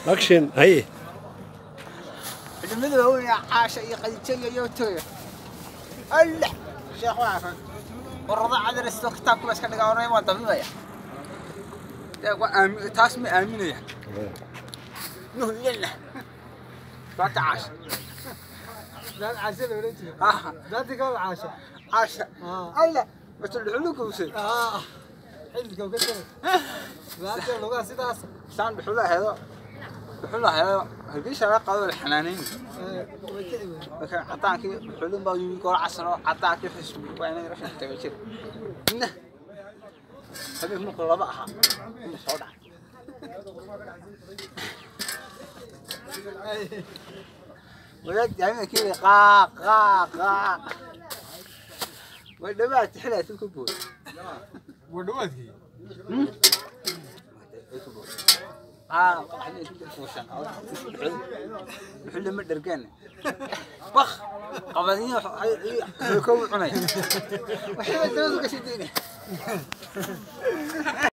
Action haye. Midda weyn caasha iyo qadiijaya iyo tooya. Allah sheekh waa kan. Qorada cadaristo kitaabka iska dhigaa oranay waan dabinaya. Taas ma aaminaya. Nuh yalla. Baata caasha. Dad caasha la oran jiray. Ah, Dadka kale caasha. Caasha. Allah matulxuluku usay. Ah. Xilka uga jiray. Dadka lugaha sidaas. Saan dhuxula heedo. Dhuxula heedo. Hargeysa laga qaado la xanaaneyn. Way kici weyn. Marka cadaankii dhuxulun baa yimi goor casar oo cadaankii xisbi waa inay rashin tago jir. Inna. Habeen markuu laba ahaa. Inuu soo dhacay. Wadaad jaamicada kii qaa qaa qaa. Way dhawaad xilaad ku bood. Waa dhawaadkii. Ah, waxay ku fuushan. Dhuxul ma dhargaan. Bakh qabadiin waxay ku cunay. Waxay dawladda ka shideen.